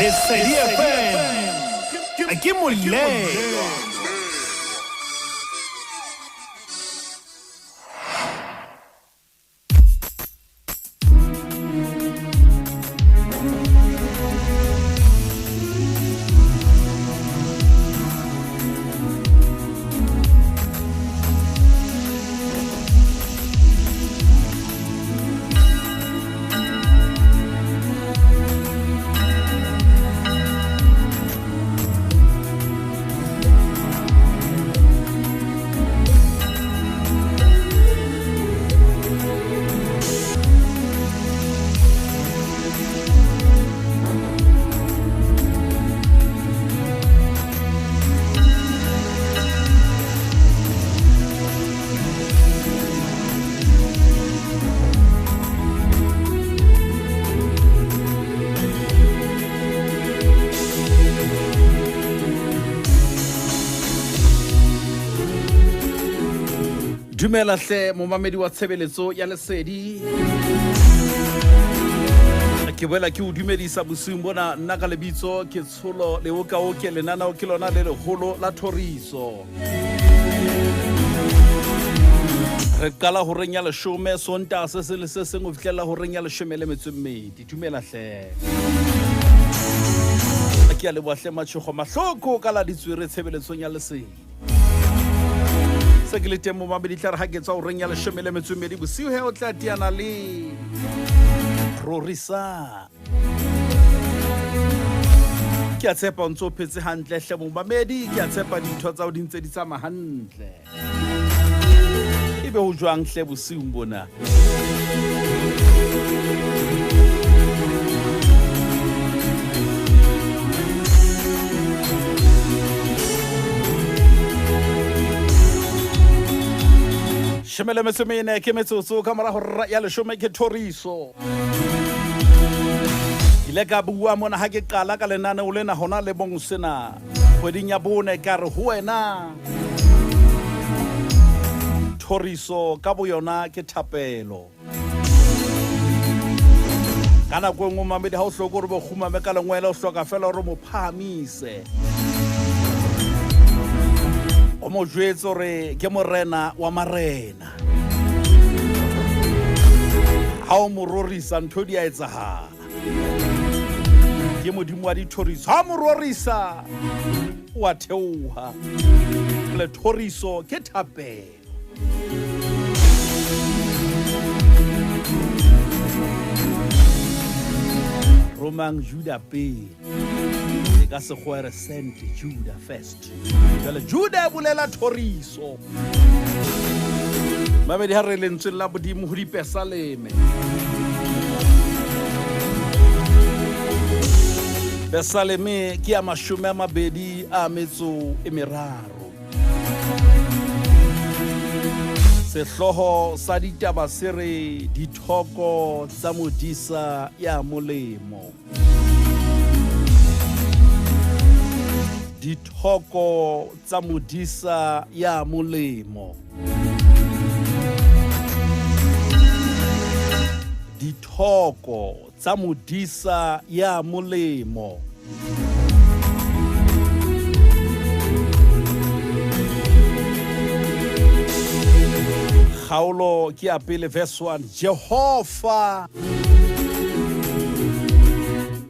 Lesedi FM ke molelwa. Dumela hle momamedi wa tshebeletso ya lesedi ke boela ke o dumedisa bosiung bona nna ka lebitso ke tsholo leokaoke lenaneo ke lona le legolo la thoriso re qala horeng ya leshome sontaga se se le se sengwe go fitlhelela horeng ya leshome le metso e mmedi dumela hle ke a leboa hle matšhogo mahloko ka la ditswere tshebeletsong ya lesedi se ke le teng momamedi tla re ga ke tswa horeng ya leshome le metso e mmedi bosiu he o tla teana le rorisa ke a tshepa o ntse o phetse hantle hle momamedi ke a tshepa dintho tsa o di ntse di tsamaya hantle ebe ho jwang hle bosiung bona shome le metso mene ke metsotso ka mora hora ya leshome ke thoriso ile ka bua mona ha ke qala ka lenaneo lena hona le bong sena kgweding ya bone ka re ho wena thoriso ka boyona ke thapelo ka nako e nngwe mamedi ha o hloke gore bo kgumame ka lengwele o hloka fela gore mo phahamise o mo jwetse gore ke morena wa marena ha o mo rorisa ntho di a etsahala ke modimo wa dithoriso ha o mo rorisa o a theoha le thoriso ke thapelo romang juda pele e ka sekgowa re sent juda first jale juda e bolela thoriso mabedi ha re lentsweng la modimo ho dipesaleme pesaleme ke ya mashome a mabedi a metso e meraro Sehlooho sa ditaba se re dithoko tsa modisa ya molemo. Dithoko tsa modisa ya molemo. Dithoko tsa modisa ya molemo. Kgaolo ke ya pele verse 1 Jehova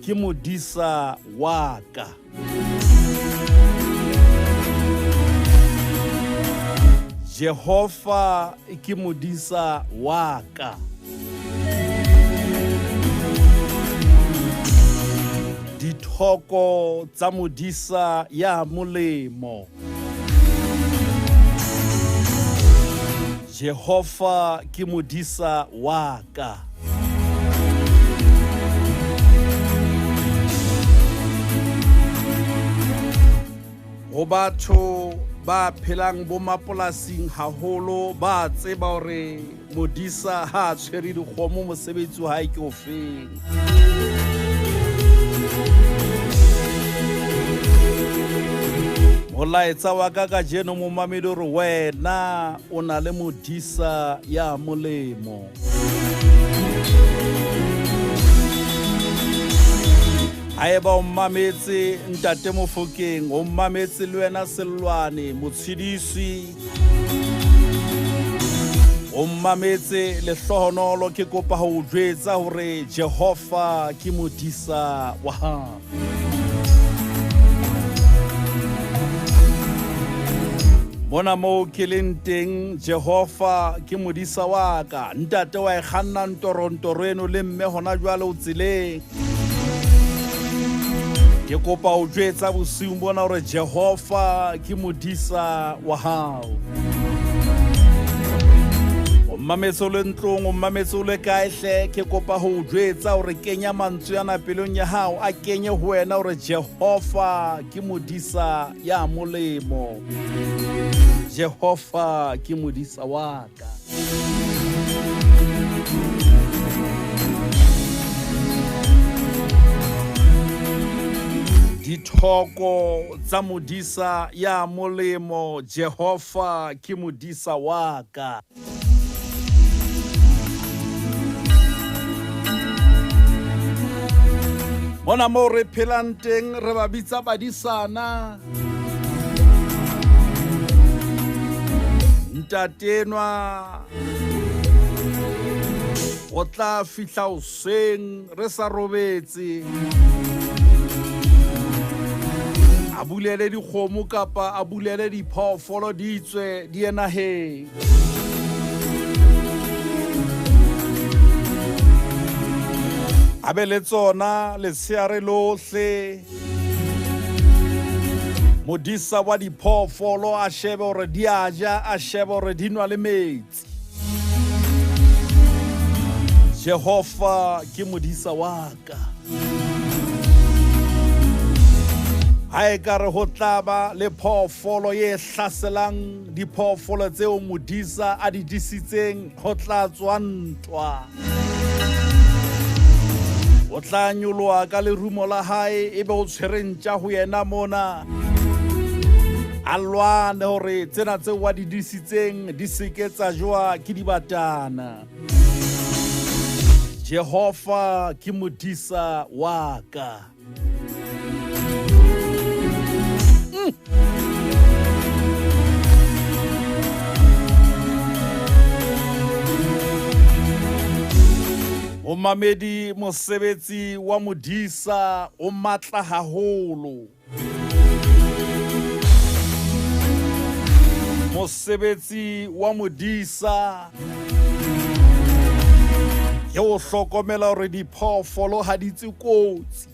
ke modisa wa ka. Jehova ke modisa wa ka. Dithoko tsa modisa ya molemo. Jehova ke modisa wa ka. Ho batho ba phelang bo mapolasing haholo ba tseba hore modisa ha a tshwere dikgomo mosebetsi wa hae ke ofeng. Molaetsa wa ka kajeno momamedi o re wena o na le modisa ya molemo. Haeba o mmametse Ntate Mofokeng, o mmametse le wena Sellwane Motshedisi, o mmametse Lehlohonolo, ke kopa ho o jwetsa hore Jehova ke modisa wa hao. Mona moo ke leng teng, Jehova ke modisa wa ka. Ntate wa e kganna ntorontoro eno le mme hona jwale o tseleng. Ke kopa o jwetsa bosiung bona hore Jehova ke modisa wa hao. O mmametse o le ntlong, o mmametse o le kae hle, ke kopa ho o jwetsa hore kenya mantswe ana pelong ya hao, a kenye ho wena hore Jehova ke modisa ya molemo. Jehova ke modisa wa ka. Dithoko tsa modisa ya molemo, Jehova ke modisa wa ka. Mona moo re phelang teng re ba bitsa badisana. Ntatenwa o tla fihla hoseng re sa robetse, a bulele dikgomo kapa a bulele diphoofolo di tswe di ye naheng. A be le tsona letsheare lohle. Modisa wa diphoofolo a shebe hore di a ja, a shebe hore di nwa le metsi. Jehova ke modisa wa ka. Ha e ka re ho tla ba le phoofolo ye hlaselang diphoofolo tseo modisa a di disitseng, ho tla tswa ntwa. O tla nyoloha ka lerumo la hae, ebe o tshwere ntja ho yena mona. A lwane hore tsena tseo a di disitseng di se ke tsa jowa ke dibatana. Jehova ke modisa wa ka. Momamedi, mosebetsi wa modisa o matla haholo. Mosebetsi wa modisa ke ho hlokomela hore diphoofolo ha di tswe kotsi.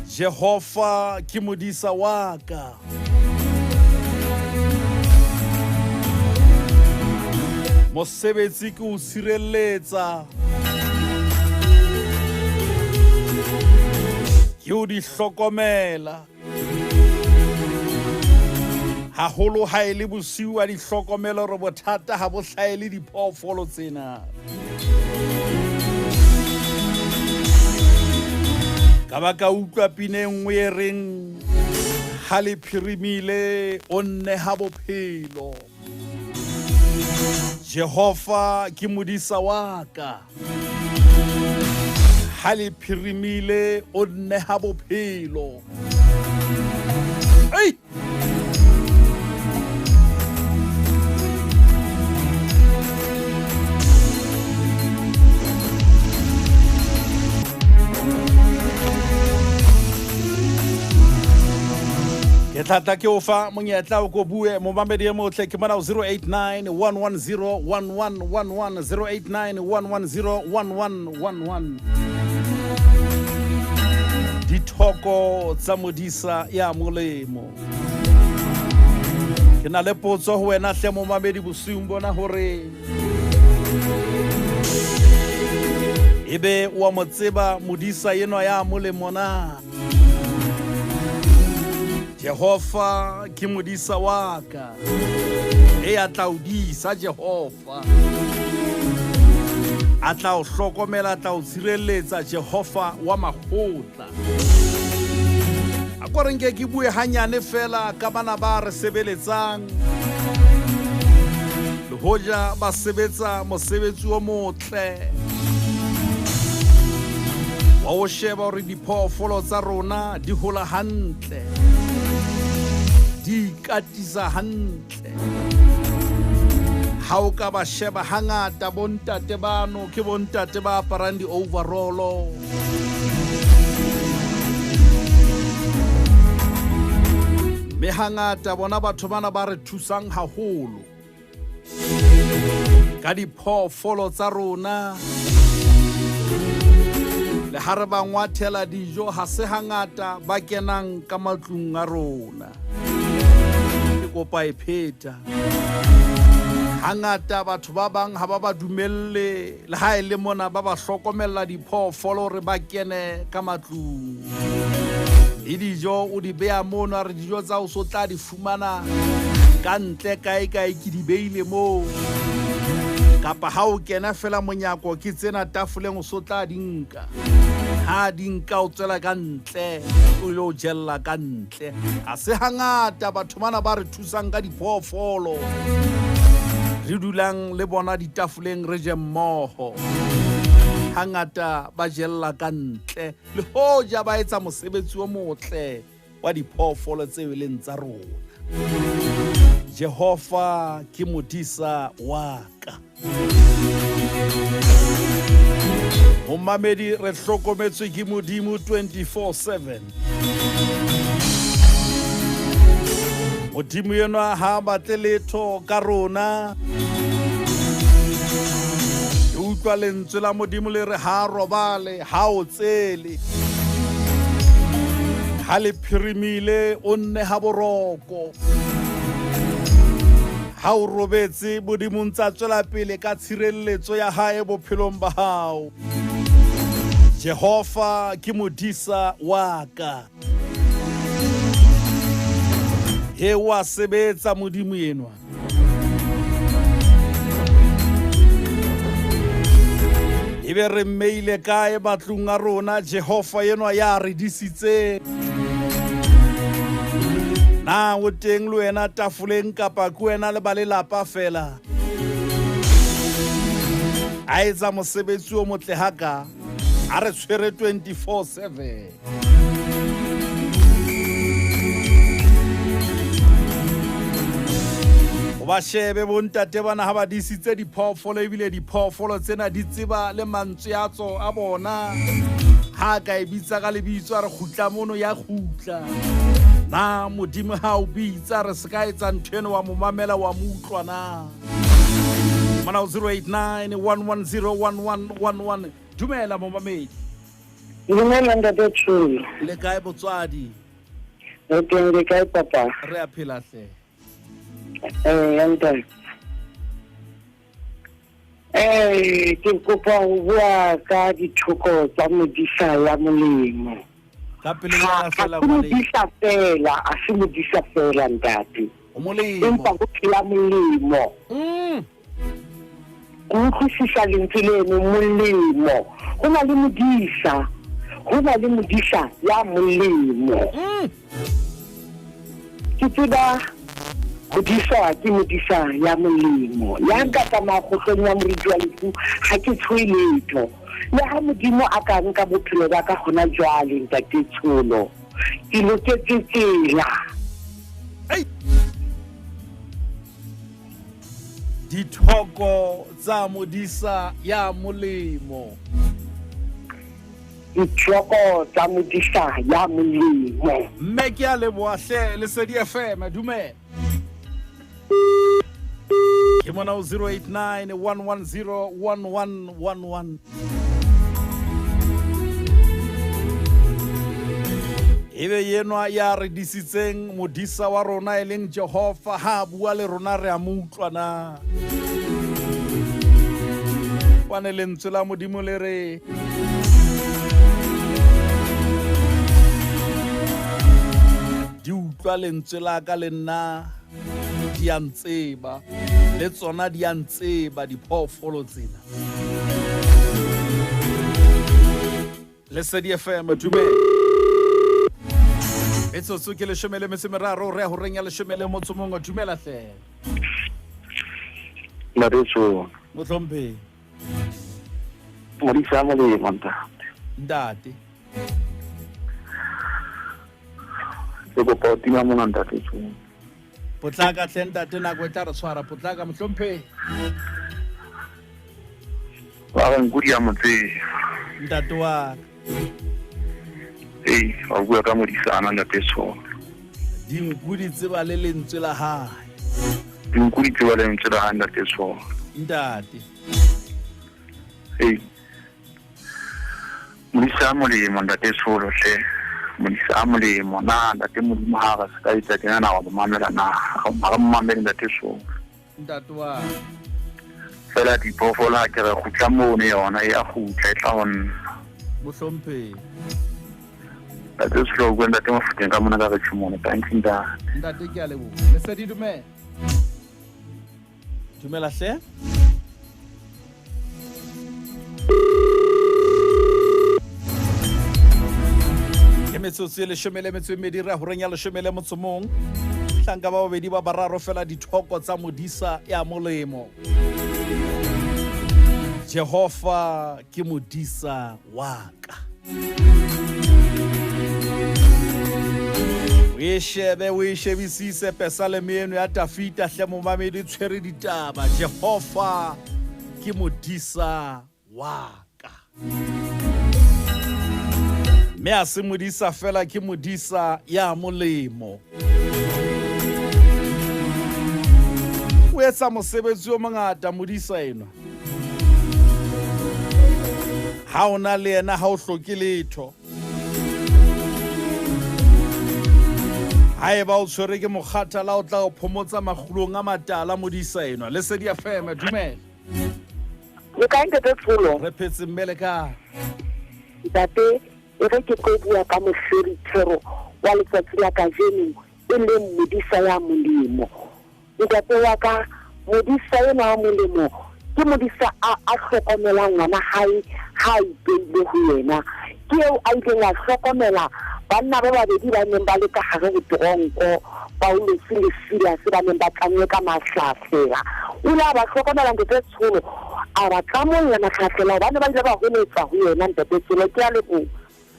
Jehova ke modisa wa ka. Mosebetsi ke ho sireletsa, ke ho di hlokomela. Haholo ha e le bosiu a di hlokomela hore bothata ha bo hlahele diphoofolo tsena. Ka ba ka utlwa pina e nngwe e reng ha le phirimile o nneha bophelo. Jehova ke modisa wa ka. Ha le phirimile o nneha bophelo. Ei! Ke tla tla ke o fa monyetla o ko bue momamedi e motle ke mona 089 110 1111 089 110 1111. Dithoko tsa modisa ya molemo. Ke na le potso ho wena hle momamedi bosiung bona hore ebe wa mo tseba modisa enwa ya molemo na? Jehova ke modisa wa ka, e a tla o disa Jehova, a tla o hlokomela, a tla o tshireletsa Jehova wa makgotla. A ko re nke ke bue hanyane fela ka bana ba re sebeletsang, le hoja ba sebetsa mosebetsi o motle wa o sheba hore diphoofolo tsa rona di hola hantle, di ikatisa hantle. Ha o ka ba sheba hangata bontate bano ke bontate ba aparang di-overallo. Mme hangata bona batho bana ba re thusang haholo ka diphoofolo tsa rona. Le ha re ba ngwathela dijo, ha se hangata ba kenang ka matlung a rona. Ke kopa e pheta. Hangata batho ba bang ha ba ba dumelle, le ha e le mona ba ba hlokomella diphoofolo hore ba kene ka matlung. Le dijo o di beha mono, a re dijo tsa o so tla di fumana ka ntle kae kae, ke di beile moo. Kapa ha o kena fela monyako ke tsena tafoleng o so tla di nka. Ha di nka o tswela ka ntle, o ile o jella ka ntle. Ha se hangata batho bana ba re thusang ka diphoofolo re dulang le bona ditafoleng re je mmoho. Hangata ba jella ka ntle, le hoja ba etsa mosebetsi o motle wa diphoofolo tseo e leng tsa rona. Jehova ke modisa wa ka. Momamedi, re hlokometswe ke Modimo 24/7. Modimo enwa ha a batle letho ka rona. Ke utlwa lentswe la Modimo le re ha a robale, ha o tsele. Ha le phirimile o nne ha boroko. Ha o robetse, Modimo ntse a tswela pele ka tshireletso ya hae bophelong ba hao. Jehova ke modisa wa ka. He wa sebetsa Modimo enwa. Ebe re mmeile kae matlung a rona Jehova enwa ya re disitseng? Na o teng le wena tafoleng kapa ke wena le ba lelapa fela? A etsa mosebetsi o motle haka, a re tshwere 24/7. O ba shebe bontate bana ha ba disitse diphoofolo, ebile diphoofolo tsena di tseba le mantswe a tso a bona. Ha ka e bitsa ka lebitso a re kgutla mono, ya kgutla. Na Modimo ha o bitsa re se ka etsa ntho eno, wa mo mamela, wa mo utlwa na? Mona o 089 110 1111. Dumela momamedi. Dumela ntate Tsholo. Le kae botswadi? Re teng, le kae papa? Re a phela hle. Eh, ntate. Eh, ke kopa ho bua ka dithoko tsa modisa ya molemo. Ka pele ya fela modisa fela, a se modisa fela ntate. O molemo. Empa go phela molemo. Ke utlwisisa lentswe leno molemo. Go na le modisa, go na le modisa ya molemo. Ke tseba go diswa ke modisa ya molemo. Ya nka tsamaya kgohlong ya moriti wa lefu, ga ke tshoe letho. Le ha Modimo a ka nka bophelo ba ka gona jwale ntate Tsholo, ke loketse tsela. Dithoko tsa modisa ya molemo. Dithoko tsa modisa ya molemo. Mme ke a leboha hle, Lesedi FM, dumela. Ke mona o 089 110 1111. Ebe yenwa ya re disitseng modisa wa rona e leng Jehova, ha a bua le rona re a mo utlwa na? Kwane lentswe la Modimo le re di utlwa lentswe la ka le nna di a ntseba, le tsona di a ntseba diphoofolo tsena. Lesedi FM, dumela. Metsotso ke leshome le metso meraro, re ya horeng ya leshome le motso mongwe. Dumela hle. Ke kopa ho tima mona ntate Tsholo. Potlaka hle ntate, nako e tla re tshwara. Potlaka mohlomphehi. Ba re nku di a mo tseba. Ntate wa ka. Ee, wa bua ka modisana ntate Tsholo. Dinku di tseba le lentswe la hae. Dinku di tseba lentswe la hae ntate Tsholo. Ntate. Ee. Modisa a molemo ntate Tsholo hle. Modisa a molemo na ntate Modimo ha re se ka etsa tjena na wa mo mamela na? Ha re mo mamele ntate Tsholo. Ntate wa. Fela diphoofolo ha ke re kgutla mono yona e a kgutla e tla ho nna. Mohlomphehi. Ntate Tsholo o bua ntate Mofokeng ka mona ka re tjhomone. Thank you ntate. Ntate ke a leboha. Lesedi dumela. Dumela hle. Ke metsotso e leshome le metso e mmedi re ya horeng ya leshome le motso mong. Hlanka ba babedi ba bararo fela dithoko tsa modisa ya molemo. Jehova ke modisa wa ka. O e shebe o e shebisise pesaleme eno ya Tafita hle momamedi tshwere ditaba. Jehova ke modisa wa ka. Mme a se modisa fela ke modisa ya molemo. O etsa mosebetsi o mongata modisa enwa. Ha o na le yena ha o hloke letho. Haeba o tshwere ke mokgathala o tla o phomotsa makgulong a matala modisa enwa. Lesedi FM, dumela. Le kae ntate Tsholo? Re phetse mme le kae? Ntate, e re ke tlo bua ka mohlodi-thero wa letsatsi la kajeno e leng modisa ya molemo. Ntate wa ka, modisa enwa wa molemo ke modisa a, a hlokomelang ngwana hae ha a ipeile ho yena. Ke eo a ileng a hlokomela banna ba babedi ba neng ba le ka hare ho teronko, Pauluse le Silase, ba neng ba tlanngwe ka mahlaahlela. O ile a ba hlokomela Ntate Tsholo, a ba tlamolla mahlaahlela hobane ba ile ba holetsa ho yena Ntate Tsholo. Ke a leboha.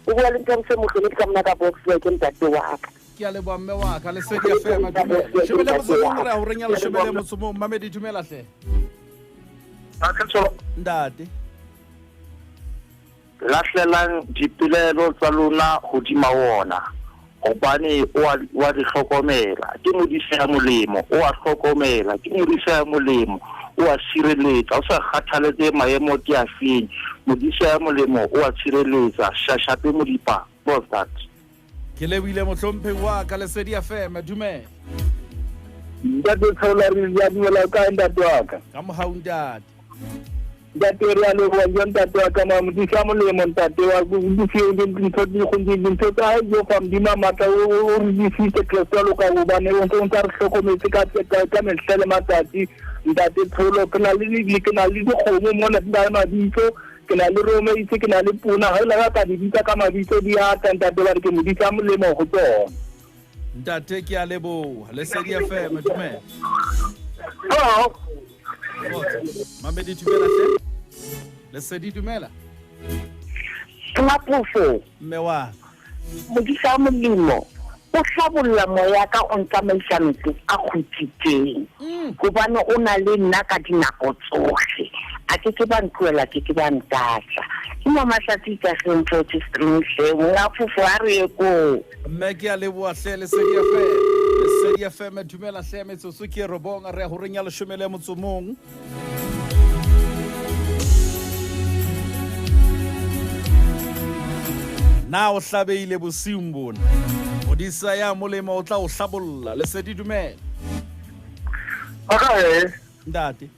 O bua le Nthabiseng Mohlomedi ka mona ka Boksburg, ntate wa ka. Ke a leboha mme wa ka. Lesedi FM, dumela. Leshome le motso mong re ya horeng ya leshome le motso mong. Mamedi dumela hle. Ntate Tsholo. Ntate. Lahlelang dipelaelo tsa lona hodima wona, hobane o a, o a di hlokomela. Ke modisa ya molemo, o a hlokomela. Ke modisa ya molemo, o a sireletsa. O sa kgathaletse maemo ke a feng, modisa ya molemo o a tshireletsa. Shashape Modipa, was that. Ke lebohile mohlomphehi wa ka. Lesedi FM, dumela. Ntate Tshola, re ya dumela o kae ntate wa ka? Ka mohau ntate. Ntate re a leboha jo ntate wa ka ma modisa molemo ntate wa dintho tsa hae jo fa Modimo a matla o re disitse Kreste jwalo ka hobane o ntse o ntse a re hlokometse ka ka mehla le matsatsi ntate Tsholo ke na le ke na le dikgomo mona di na le mabitso ke na le romeitse ke na le pona ha ile ka di bitsa ka mabitso di ata ntate ba re ke modisa molemo go tsona. Ntate ke a leboha. Lesedi FM, dumela. Hello. Mamedi dumela hle. Lesedi dumela. Tlapofo. Mme wa. Modisa wa Molimo o hlabolla moya ka o ntsamaisa metsing a kgutsitseng hobane o na le nna ka dinako tsohle. A ke ke ba ntlohela, ke ke ba ntatla. Ke Mama Hlatsi Ikageng Potchefstroom hle, monga fofo a re ye koo. Mme ke a leboha hle Lesedi FM. Lesedi FM dumela hle metsotso ke e robong re ya horeng ya leshome le motso mong. Na o hlabehile bosiung bona? Modisa ya molemo o tla o hlabolla. Lesedi dumela. Akae. Ntate.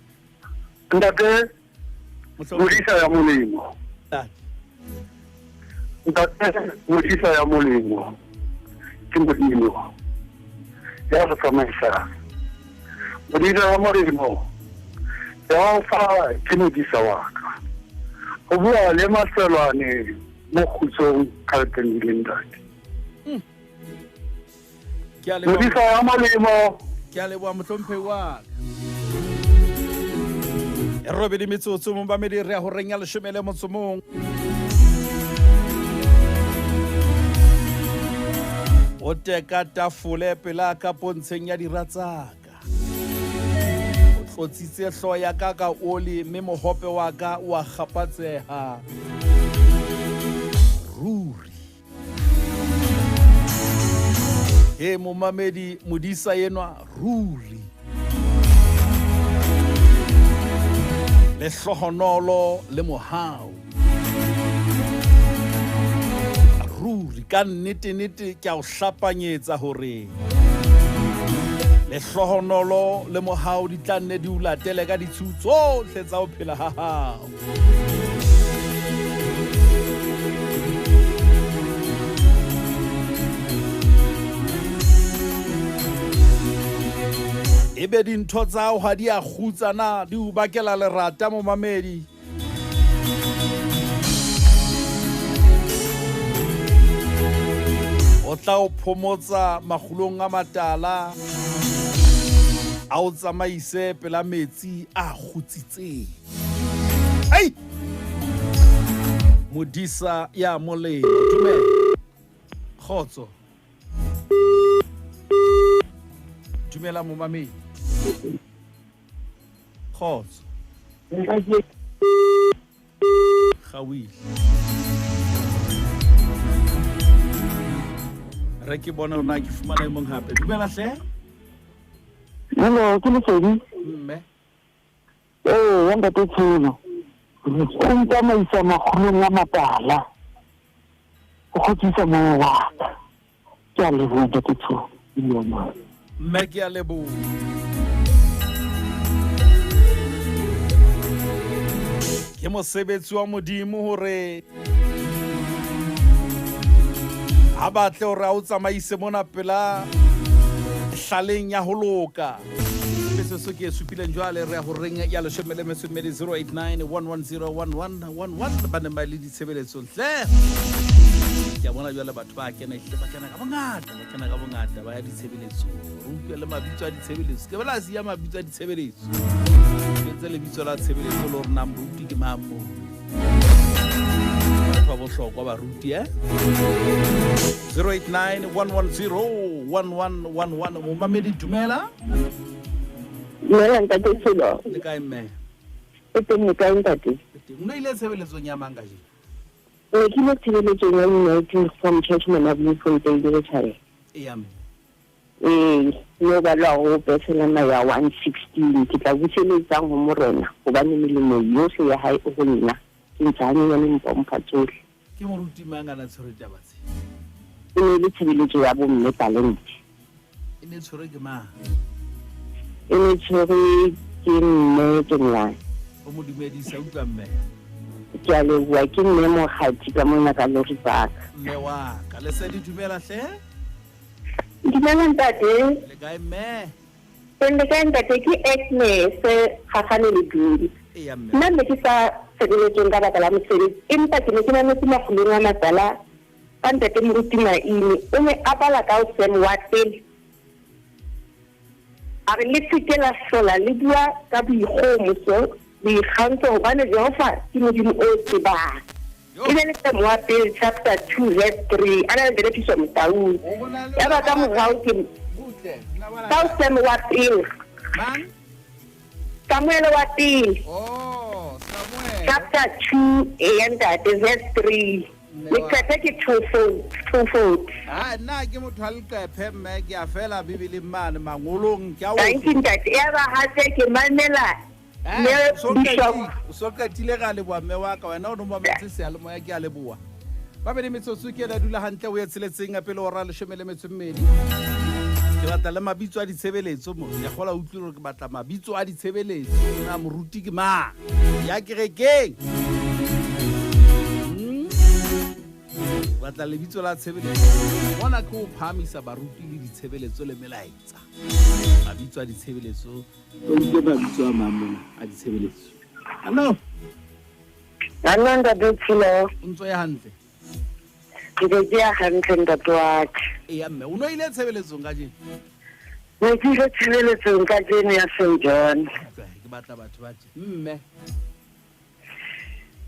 Ntate. Modisa ya molemo. Ntate. Ntate modisa ya molemo ke Modimo ya re tsamaisang. Modisa ya molemo Jehova ke modisa wa ka. Go bua le maselwane mo kgutsong Carlton le ntate. Ke a leboha. Modisa ya molemo. Ke a leboha mohlomphehi wa ka. E robedi metsotso mo bamedi re ya horeng ya leshome le motso mong. O teka tafole pela ka pontsheng ya dira tsa ka. O tlotsitse hlooho ya ka ka oli mme mohope wa ka o a kgapatseha. Ruri. He momamedi modisa enwa ruri. Lehlohonolo le mohau. Ruri ka nnete-nete ke a o hlapanyetsa hore lehlohonolo le mohau di tla nne di o latele ka ditshiu tsohle tsa ho phela ha hao. Ebe dintho tsa hao ha di a kgutsa na di o bakela lerata momamedi? O tla o phomotsa makgulong a matala, a o tsamaise pela metsi a kgutsitseng. Ei! Modisa ya molemo. Dumela. Kgotso. Dumela momamedi. Kgotso. Gawile. Re ke bone hore na ke fumana e mong hape. Dumela hle. Hello, ke Lesedi. Mme. Ee, ya ntate Tsholo. O ntsamaisa makgolong a matala. O kgotsisa moya wa ka. Ke a leboha ntate Tsholo. Mme ke a leboha. Ke mosebetsi wa Modimo hore a batle hore a o tsamaise mona pela hlaleng ya ho loka. Metsotso ke e supileng jwale re ya horeng ya leshome le metso e mmedi 089 110 1111 ba neng ba le ditshebeletsong hle. Ke a bona jwale batho ba kena ehlile ba kena ka bongata ba kena ka bongata ba ya ditshebeletsong. Re utlwe le mabitso a ditshebeletso. Ke bela siya mabitso a ditshebeletso. Ke tse lebitso la tshebeletso le hore na moruti ke mang moo. Batho ba bohlokwa baruti eh. 089 110 1111 momamedi dumela. Dumela ntate Tsholo. Le kae mme? E teng le kae ntate? O ne ile tshebeletsong ya mang kajeno? Ne ke ile tshebeletsong ya United Reformed Church mona Bloemfontein Botjhabela. Eya mme. Ee, mme balwa ho Bethlehem ya 116. Ke tla buseletsang ho Morena hobane melemo yohle ya hae e ho nna. Ke ntsha hanyenyane mpompha tsohle. Ke moruti mang a na tshwere taba tse? E ne e le tshebeletso ya bomme talente. E ne tshwere ke mang? E ne tshwere ke mme Kenelane. O mo dumedisa utlwa mme. Ke a leboha ke mme Mokgati ka mona ka Lori Park. Mme wa ka lesedi dumela hle. Dumela ntate. Le kae mme? Teng le kae ntate ke Agnes Gagane Ledudi. Eya mme. Nna ne ke sa sebeletsong ka baka la mosebetsi empa ke ne ke mametse makgolong a matala ka ntate Moruti Maine o ne a bala ka o Sam wa pele a re le seke la hlola le bua ka boikgohomoso boikgantsho hobane Jehova ke Modimo o tsebang. E be le Sam wa pele chapter 2 verse 3 a na le Benefiso Motaung. Ya ba ka morao ke ka o Sam wa pele. Samuel wa pele. Oh, Samuel. Chapter 2 e ya ntate verse 3. Leqephe ke 240. Ha nna ke motho wa leqephe mme ke a fela Bibeleng mane mangolong ke a o. Thank you ntate. Ya ba hape ke mamela mme Bishop. O so qetile ra leboha mme wa ka wena o no mametse seyalemoya ke a leboha. Ba bedi metsotso ke ena dula hantle o ye tsheletseng pele hora leshome le metso e mmedi. Ke batla le mabitso a ditshebeletso mo. Ke kgola utlwile hore ke batla mabitso a ditshebeletso. Na moruti ke mang? Ya kerekeng. Batla lebitso la tshebeletso. Mona ke ho phahamisa baruti le ditshebeletso le melaetsa. Mabitso a ditshebeletso. O utlwe mabitso a mang mona a ditshebeletso. Hello. Hello ntate Tshilo. O ntso ya hantle? Ke be ke ya hantle ntate wa ka. Eya mme, o no ile tshebeletsong kajeno? Ne ke ile tshebeletsong kajeno ya St John. Ke batla batho ba tje. Mme.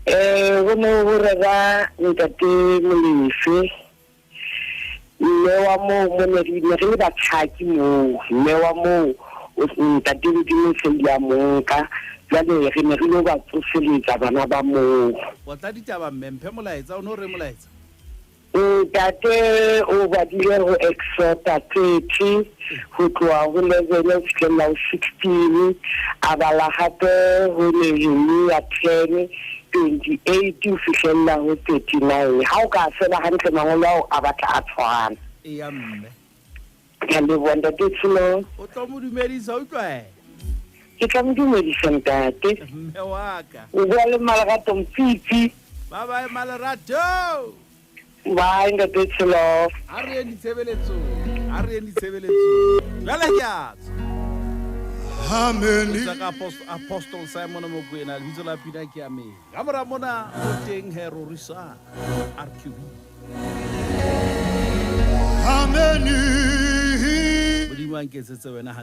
Ho ne ho rera ntate Molefe. Mme wa moo mo ne re ne re le batjhaki moo. Mme wa moo o ntate Modimo se ile a mo nka. Jwale re ne re lo ba tsoseletsa bana ba moo. Potla ditaba mme mphe molaetsa o no re molaetsa. Ntate o badile ho Exota 30 ho tloha ho 11 ho fihlella ho 16 a bala hape ho Nehemia 10 28 ho fihlella ho 39. Ha o ka sheba hantle mangolo ao a batla a tshwana. Eya mme. Ke a leboha ntate Tshilo. O tlo mo dumedisa utlwa. Ke tla mo dumedisa ntate. Mme wa ka. O bua le Malerato Mtsitsi. Bye bye Malerato. Bye ntate Tshilo. A re yeng ditshebeletsong. A re yeng ditshebeletsong. Jwale ke a tswa. Amen. Ka Apostle Simon Mokoena lebitso la pina ke amen. Ka mora mona o teng he rorisa RQB. Amen. Modimo a nketsetse wena hantle.